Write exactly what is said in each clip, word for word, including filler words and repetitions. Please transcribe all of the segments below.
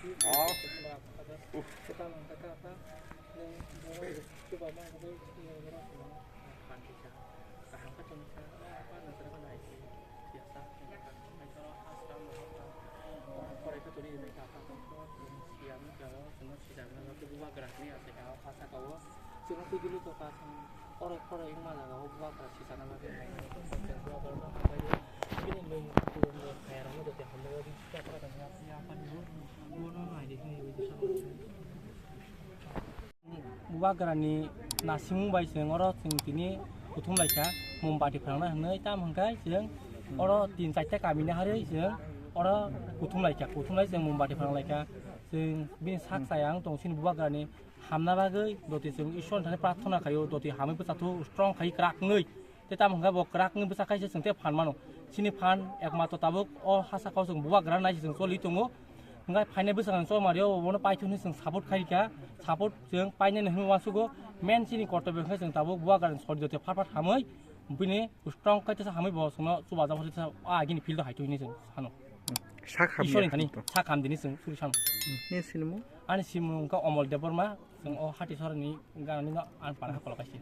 Oh. Bubagrani nasimung bai chwng oro chwng tini kuthum laikha, mombati phrangna hwnwi, tamo hwnkhe chwng oro tin charta kamini harwi chwng oro kuthum laikha, kuthum lai chwng mombati phrang laikha. Chwng bini sak chaya wng tong chini bubagrani hamna bagwi doti chwng Ishwar thani prarthana khaio, doti hamwi bwchathu strong khai kwrak wngwi. Tei tamo hwnkhe bo kwrak wngwi bwsa khaisa chwng tei phan mano. Chini phan ekmatro tabuk o ha saka o chwng bubagra nai se chwng choli tongo. Hwnkhe phainai bwsakni chorma rio bono paithak hwnwi chwng support khai rikha. Support chwng painani hwnwi uansugo. Main chini kortobyo hwnkhe chwng tabuk bubagrani sori joto phat phat hamwi bini strong khai tesa hamwi bo chwngno chubajago tesa a agini field o hai twi hwnwi chwng sano. Sak hamya Ishwarni thani hwnwi to. Sak ham dini chwng suri sano. Ni sinimung? Ani simung wngkha Omol Debbarma, chwng o Hatisorani ganani no ang para hakolo kaisa.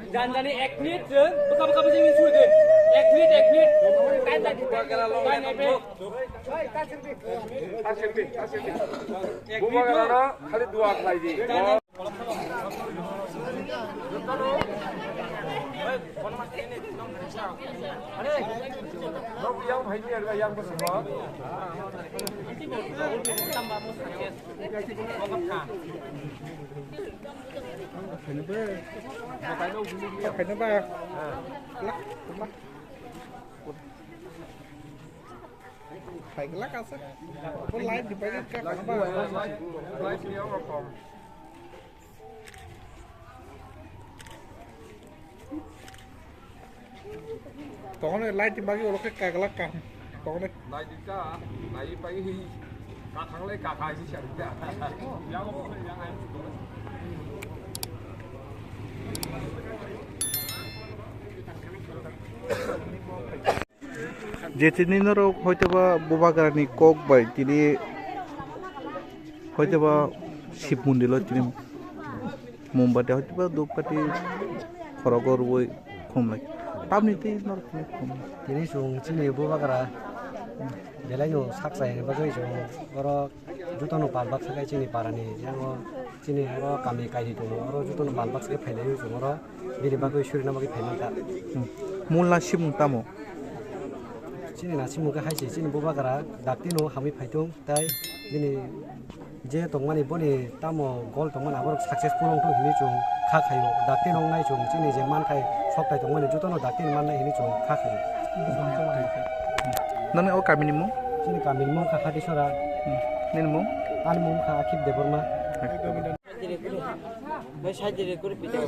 Janjani ek minute, bwkha bwkha bwswk ni suri de. Ek minute, ek minute. Time lagi, time lagi. Bubagrano khali dua khlai di. Nok yang hai ni, yang bersama. Khaina ba. Khaina ba. Lak, lak. Khaigla kasa. Bo light di bagi ka khaina ba. Light di awak kom. Tokone light ni bagwi oro khe kagla kaham. Tokone. Light ni ka, light ni bagwi hi. Kathang lai kathang hi siya. Yang apa yang ayo. Je tini norok hoitoba bubagrani kok bai tini hoitoba Shib mondir o tini mombati hoitoba dhupkati khorogo rwui khumlai. Tamni tei norok tini khum. Tini chwng chini bubagra belaino sak chayani bagwi chwng oro jotono pal baksa khe chini parani yango chini oro kami kainwi tongo, oro jotono pal baksa khe phailaiwi chwng oro bini bagwi surina bagwi phaimankha. Hmm. Mula simung tamo? Chini nasimung khe hai se, chini bubagra daktino hamwi phaitung, tai bini je tongmani boni tamo goal tongmani aborok successful wngthung hinwi chwng kha khaio. Dakti nongnai chwng chini je manthai sokthai tongmani jotono daktino mannai hinwi chwng kha khaio. Nangni o kamini mung? Chini kamini mung kha Hatisora. Hmm. Nini mung? Ani mung kha Akhil Debbarma. Bai side record pita.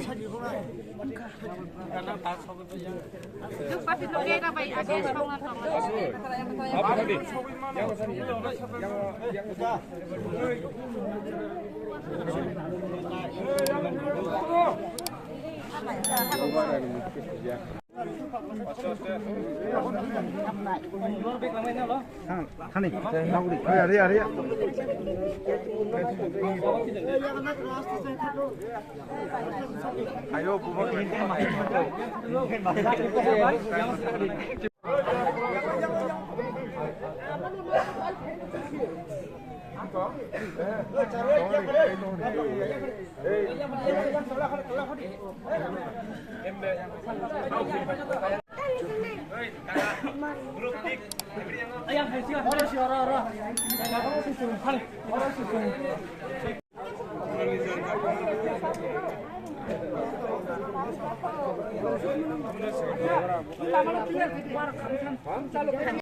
Thani, thani. Ari, ari. Ayo, bubo.